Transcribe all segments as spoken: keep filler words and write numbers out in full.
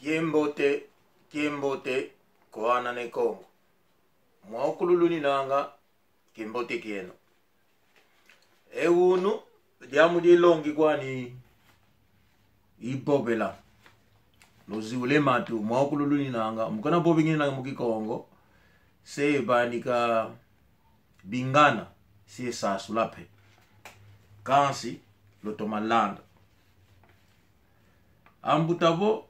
Kiambote, kiambote, kwa ana ne Kongo. Mwaukulu luninanga, kiambote kieno. E unu, diambu dia longi kwani ivovela. Luziula e matu, mwaukulu luninanga, mu kuna vovi ngininanga mu Kikongo, se vanika vingana, se sasula pe. Kansi, lutoma landa. Ambuta vo,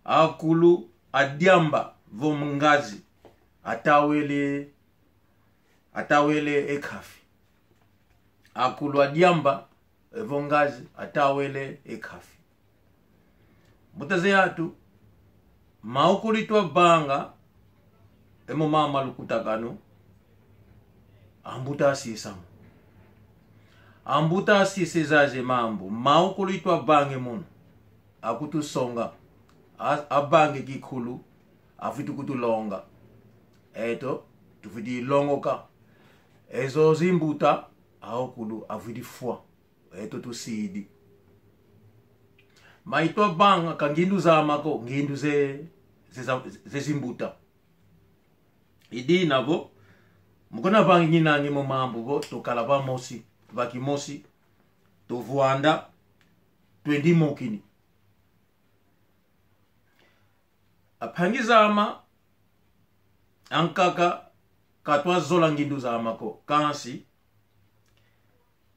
akulu a diamba vo mu ngazi, atawele, atawele e nkafi. Akulu a diamba vo ngazi, atawele e nkafi. Mbuta ze atu, mwaukulu itwa vanga, e mo mama lukutakanu, ambuta asisa mo. Ambuta asisa zaze mambu, mwaukulu itwa vanga e mono. Akutusonga. A-, avanga e kikulu, afwiti kutulonga. Eto, tufwiti longoka. Ezo zimbuta, aukulu, afwiti fwa. Eto tusidi. Ma itwa vanga ka ngindu zama ko, ngindu ze, ze, ze, ze zimbuta. I dina vo, mu kuna vanga ngininanga e mo mambu vo, tukala vamosi, va kimosi, tuvwanda, twendi mokini. Ampangi zama, ankaka, katwa zola ngindu zama ko, kansi,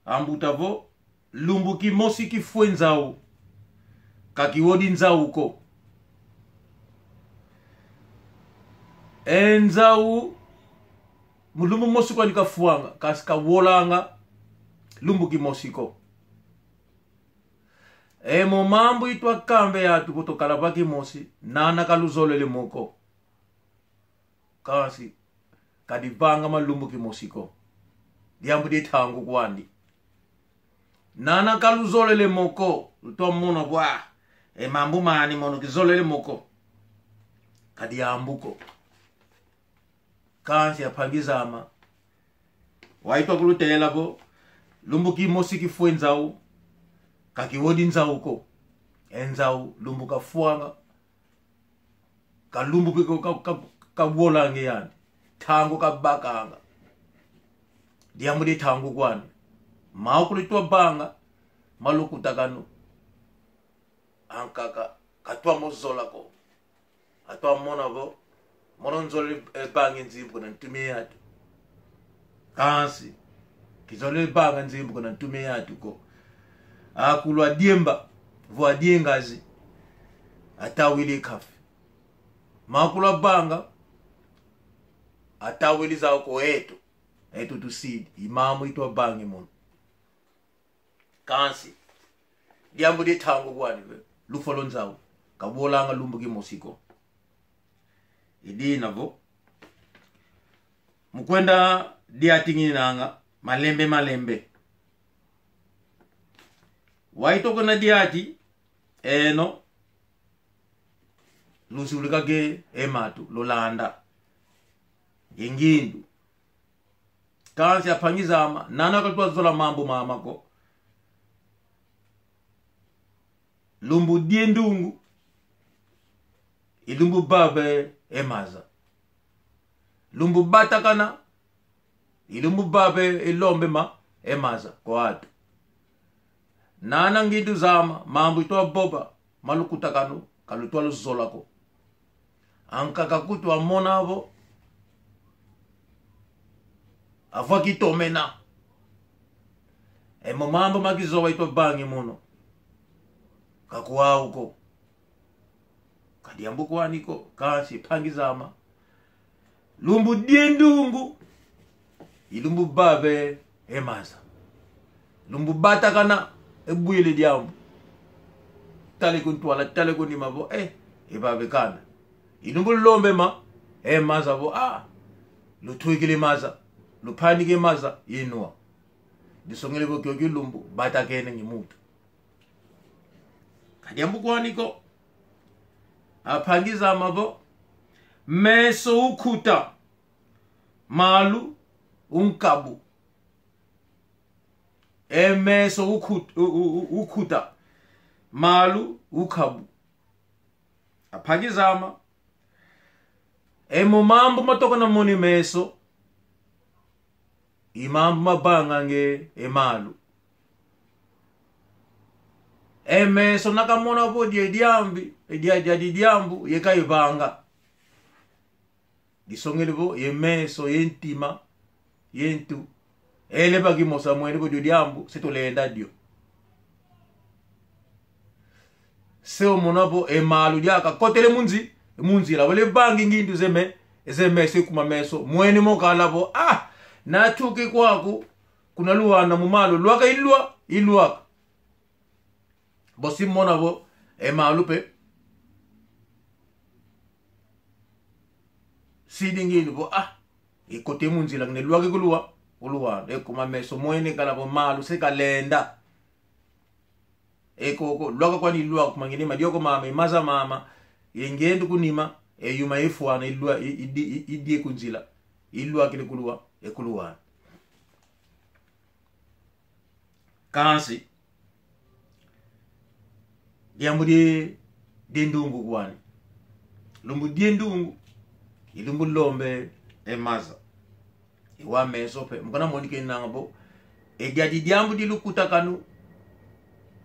ambuta vo, lumbu kimosi kifwe nzau, ka kiwodi nzau ko. E nzau, mu lumbu mosi kwani kafwanga, kansi kawolanga, lumbu kimosi ko. E mo mambu itwa kamba e atu vo tukala va kimosi, nana kaluzolele mo ko. Kansi, kadivanga ma lumbu kimosi ko. Diambu dia ntangu kwandi. Nana kaluzolele mo ko, lutwa mona vo, e mambu mani mono kizolele mo ko. Ka diambu ko. Kansi ampangi zama. Wau itwa kulutela vo, lumbu kimosi kifwe nzau, ka kiwodi nzau ko. E nzau, lumbu kafwanga, ka lumbu kiko ka, ka, kawolanga yani. Ntangu kabakanga. Diambu dia ntangu kwani. Mwaukulu itwa vanga, ma lukutakanu. Ankaka, katwa mo zola ko. Atwa mona vo, mono nzolele, eh, vanga e nzimbu kuna ntu mia atu. Kansi, kizolele vanga nzimbu kuna ntu mia atu ko. Akulu a diamba, vo a diengazi, atawele e nkafi. Mwaukulu avanga, atawele zau ko eto. Eto tusidi, i mambu itwa vanga e mono. Kansi, diambu dia ntangu kwani ve, lufwa lwa nzau, kawolanga lumbu kimosi ko. I dina vo, mu kwenda diati ngininanga, malembe malembe. Wau itwa kwenda diati, eno, luziulika ke e matu, lulanda. E ngindu. Kansi ampangi zama, nana katwa zola mambu mama ko. Lumbu dia ndungu, i lumbu vava e maza. Lumbu batakana, i lumbu vava e lombe ma, e maza, kwa atu. Nana ngindu zama, mambu itwa vova, ma lukutakanu, kalutwa luzola ko. Ankaka kutu amona vo, avwa kitomena. E mo mambu ma kizowa itwa vanga e mono. Ka kwau ko. Ka diambu kwani ko, kansi ampangi zama. Lumbu dia ndungu, i lumbu vava e maza. Lumbu batakana, e bwile diambu. Tala ku ntwala, tala ku nima vo, eh, e vava e kanda. I lumbu lombe ma, e maza vo, ah, lutwikile maza, lupanika e maza, inwa. Disongele vo kiokio lumbu, batakene ngi muntu. Ka diambu kwani ko. Ampangi zama vo, meso unkuta, malu unkabu. E meso unkut-, u-, u-, u-, unkuta, malu unkabu. Ampangi zame, e mo mambu matokana mona e meso, i mambu mavangange e malu. E meso na kamona vo dia diambi, dia, dia, dia diambu, ye kaivanga. Disongele vo, ye meso, ye ntima, ye ntu. Ele va kimosi amwene vo dio diambu, se tulenda dio. Se omona vo, e malu diaka, kotele mu nzi-, mu nzila. Wele vangi ngindu ze me-, ze meso, kuma meso. Mwene mo kala vo, ah, natuki kwaku, kuna Luanda mu malu. Lwaka ilwa, ilwaka. Bosi mona vo, e malu pe. Sidi ngindu vo, ah, ikote mu nzila, ngine lwaka ku Lua-, ku Luanda. E kuma meso mwene kala vo malu se kalenda. E koko, lwaka kwani lwaka kuma ngine madioko mama, i maza mama, ye ngendu ku nima, e yuma ifwana, ilwa-, i-, idi-, i-, idie ku nzila, ilwakile ku Lua-, e ku Luanda. Kansi, diambu die, die ndungu kwani. Lumbu die ndungu, i lumbu lombe e maza. I wa meso pe, mu kana monika enanga vo, e dia di diambu di lukutakanu,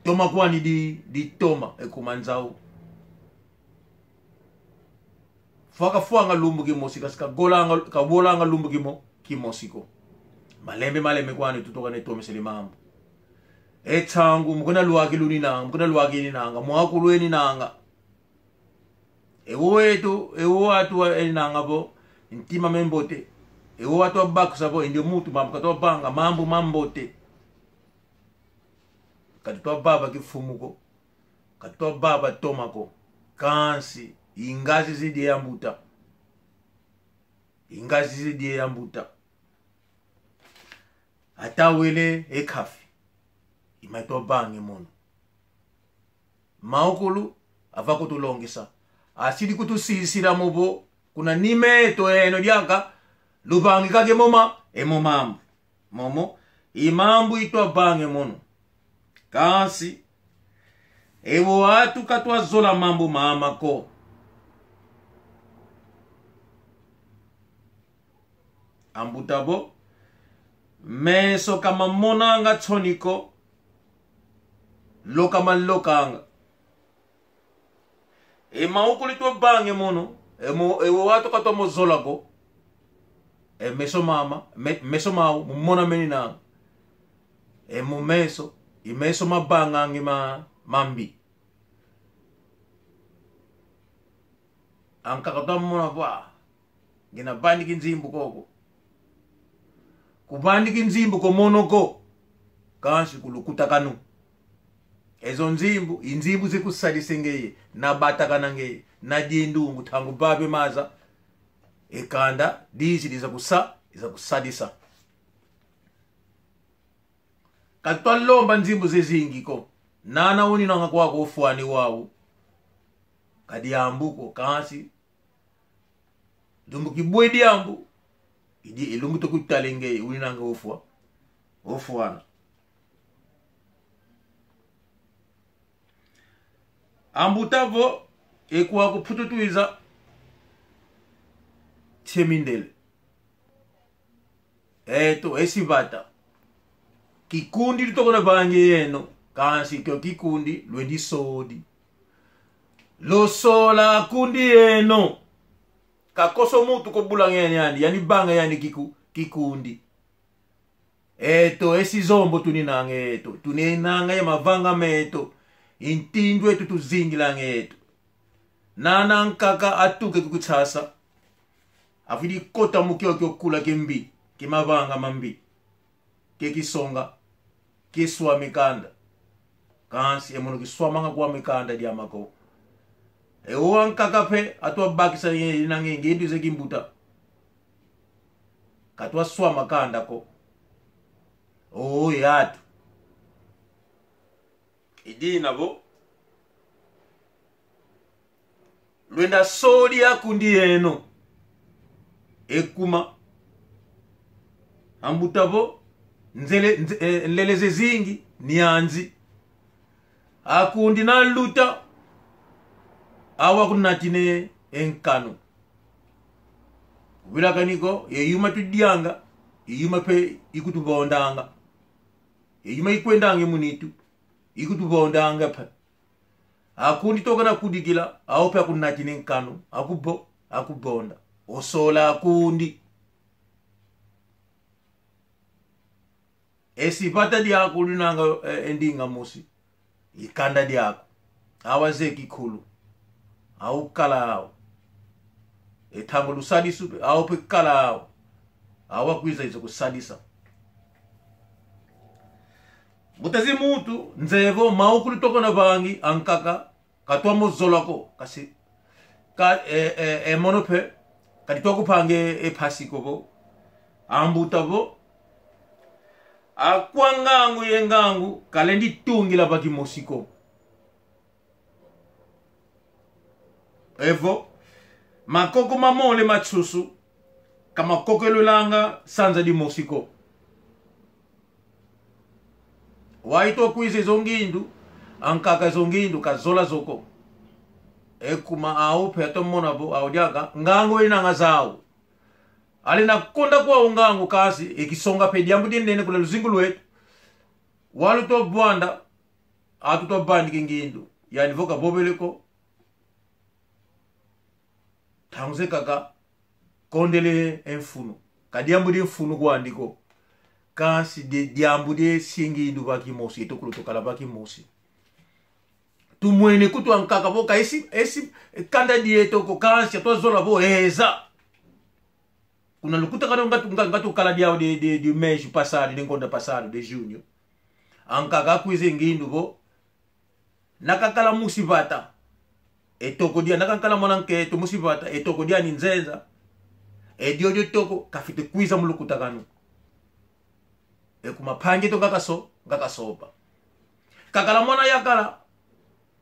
toma kwani di, di toma, e kuma nzau. Fwa kafwanga lumbu kimosi, kasi kagolanga, kagolanga lumbu kimo-, kimosi ko. Malembe, malembe kwani tutokane tomesele mambu. E nsangu, mu kuna lwaki luninanga, mu kuna lwaki ninanga, mwakulu eninanga. E wo eto, e wo atu eninanga vo, ntima mambote. E wo atu abakisa vo, e ndio muntu mambu katwa vanga, mambu mambote. Katwa vava kimfumu ko. Katwa vava toma ko. Kansi, i ngazi zidi e ambuta. I ngazi zidi e ambuta. Ata wele e kafi. I ma itwa vange mono. Maukulu, ava kutulongesa. Asidi kutusisila mo vo, kuna nima eto eno diaka, luvangikage mo ma-, e mo mambu. Momo, i mambu itwa vange mono. Kansi, e wo atu katwa zola mambu mama ko. Ambuta vo, meso ka mamonanga nsoni ko, loka malokanga. E maukulu itwa vange mono, e mo, e wo atu katwa mo zola ko. E meso mama, me-, meso mau, mu mona meninanga. E mo meso, i meso mavangange ma-, mambi. Ankaka twa mona vo, ngina vandiki nzimbu koko. Kuvandiki nzimbu ko mono ko. Kansi ku lukutakanu. E zo nzimbu, i nzimbu zikusadisa ngeye, na batakana ngeye, na die ndungu, ntangu vava e maza, e kanda, dizi diza kusa-, diza kusadisa. Katwa lomba nzimbu zezingi ko. Nana uninanga kwaku ofwani wau. Ka diambu ko, kansi. Lumbu kibwe diambu. Idi e lumbu tukutale ngeye, uninanga ofwa-, ofwana. Ambuta vo, e kwaku Mputu twiza, tie mindele. Eto, esi vata. Kikundi lutokona vange yeno, kansi kio kikundi lwendi sodi. Lusola akundi yeno. Kakoso muntu ko bulanga yani, yani, yani vanga yani kiku-, kikundi. Eto, esi zombo tuninanga eto. Tuninanga ye mavanga meto. I ntindu eto tuzingilanga eto. Nana nkaka atuke ku Kinshasa. Afidi kota mu kiokio kula kimbi, kimavanga mambi. Ke kisonga, kiswami kanda. Kansi e mono kiswamanga kwame kanda diama ko. E o ankaka pe, atwa bakisa ye, ye nange ngindu ze kimbuta. Katwa swama kanda ko. O yatu. Idina vo. Lwenda sodi akundi yeno. Ekuma. Ambuta vo. Nzele, nze-, eh, nlele zezingi, nianzi. Akundi na luta. Awa akunatina e nkanu. Wilakani ko, e yuma tudianga, e yuma pe ikutuvondanga. E yuma ikwendanga mu nitu, ikutuvondanga pe. Akundi tokana kudikila, awo pe akunatina e nkanu, akuvo-, akuvonda. Osola akundi. Esi vata diaku lunanga, eh, e ndinga mosi. I kanda diaku. Awa ze kikulu. Awu kala awu. E ntangu lusadisu pe, awu pe kala awu. Awa kwiza iza kusadisa. Mbuta zi muntu, nzevo, mawu kulu tokana vangi, ankaka, ka twamozola ko, kasi, ka, e, e, e mono pe, kadi twakupanga e mpasi ko vo. Ambuta vo. Akwa ngangu ye ngangu, kalendi tungila va kimosi ko. Evo, makoko mamole ma nsusu, ka makokelwelanga sanza dimosi ko. Wau tokwiza e zo ngindu, ankaka zo ngindu, kazola zo ko. E kuma awu pe atomona vo, awu diaka, ngangu enanga zau. Ale na konda kwa ngangu kasi, e kisonga pe diambu dinene kuna luzingu lwetu. Wau tuvwanda, atu tuvandika e ngindu. Yani vo kavovele ko. Ntangu ze kaka, kondele e mfunu. Ka diambu dia mfunu kwandi ko. Kansi di-, diambu dia sia e ngindu va kimosi, eto kulu tukala va kimosi. Tumwene kutu ankaka vo ka esi, esi, kanda dieto ko kansi, atwazola vo eza. Kuna lukutakanu nga tu-, nga, nga tukala diau de, de, de mês passado, de ngonda passado, de junho. Ankaka akwiza e ngindu vo, nakakala musi vata. E toko dia, nakakala mwana nkento musi vata, e toko diani nzenza. E diodio toko, kafwete kwiza mu lukutakanu. E kuma mpangi eto nga kaso-, nga kasopa. Kakala mwana yakala,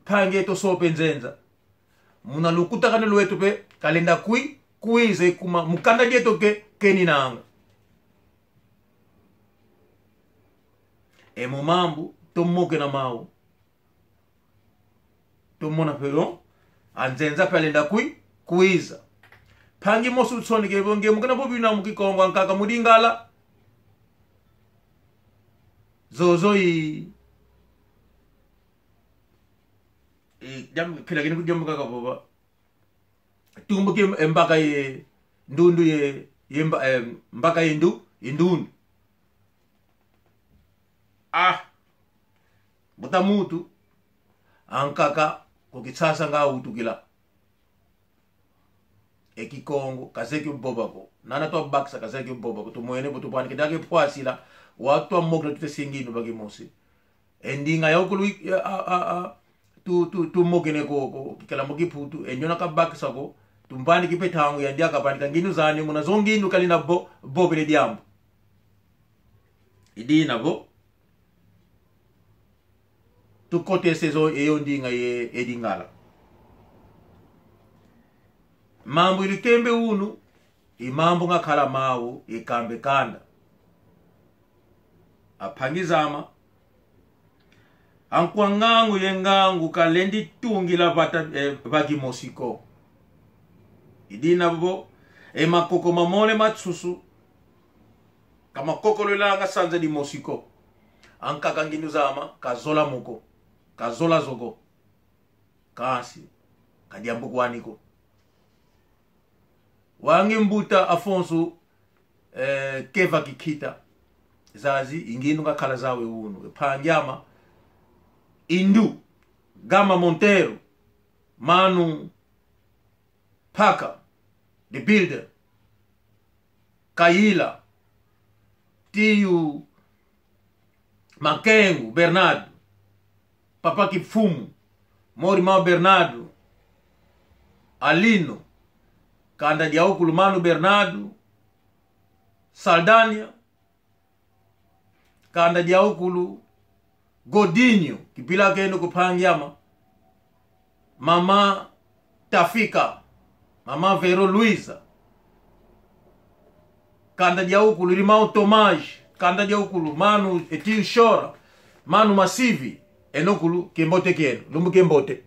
mpangi eto sopa e nzenza. Muna lukutakanu lweto pe, kalenda kwi-, kwiza e kuma, mu kanda dieto ke, keninanga. E mo mambu, tumokena mau. Tumona pe vo, a nzenza pe alenda kwi-, kwiza. Mpangi mosi unsoni ke vo nge mukena vo bina mu Kikongo ankaka mu Lingala. Zozo i, i, diambu, kila kini ku diambu kaka vova. Tumbuka e mbaka ye ndundu ye, ye mba-, eh, mbaka ye ndu-, ye ndundu. Ah! Mbuta muntu, ankaka, ku Kinshasa nga utukila. E Kikongo, kazeye kio vova ko. Nana twabakisa kazeye kio vova ko. Tumwene vo tuvwandika diaka e mpwasila, wau twamokena tute sia e ngindu va kimosi. E ndinga yaukulu i-, a, a, a, tu, tu, tumokene ko, ko, kikala mu Kiputu, e ndiona kabakisa ko, tumvandiki pe ntangu yandi akavandika ngindu zani, muna zo ngindu kalina vo, vovele diambu. I dina vo, tukotese zo, e yo ndinga ye, e Lingala. Mambu ilikembe unu, i mambu ngakala mau, ikamba e kanda. Ampangi zame, ankwa ngangu ye ngangu kalendi tungila vata, eh, va kimosi ko. I dina vo, e makoko mamole ma nsusu, ka makokolwelanga sanza dimosi ko. Ankaka ngindu zame, kazola mo ko. Kazola zo ko. Kansi, ka diambu kwani ko. Wange mbuta Afonso, eh, Keva Kikita. Zazi, i ngindu ngakala zau e unu. E mpangi ame, Indu, Gama Monteiro, Manu Paka, The Builder, Kaila, Tio Makengo Bernardo, Papa Kifumu, Morimau Bernardo, Alino, kanda diaukulu Manu Bernardo, Saldanha, kanda diaukulu Godinho, kipila keno ku mpangi ame. Mama Tafika, Mama Vero Luiza, kanda diaukulu, irmão Tomás, kanda diaukulu, Manu, e Tio Chora, Manu Masivi, eno kulu, kiambote kieno, lumbu kiambote.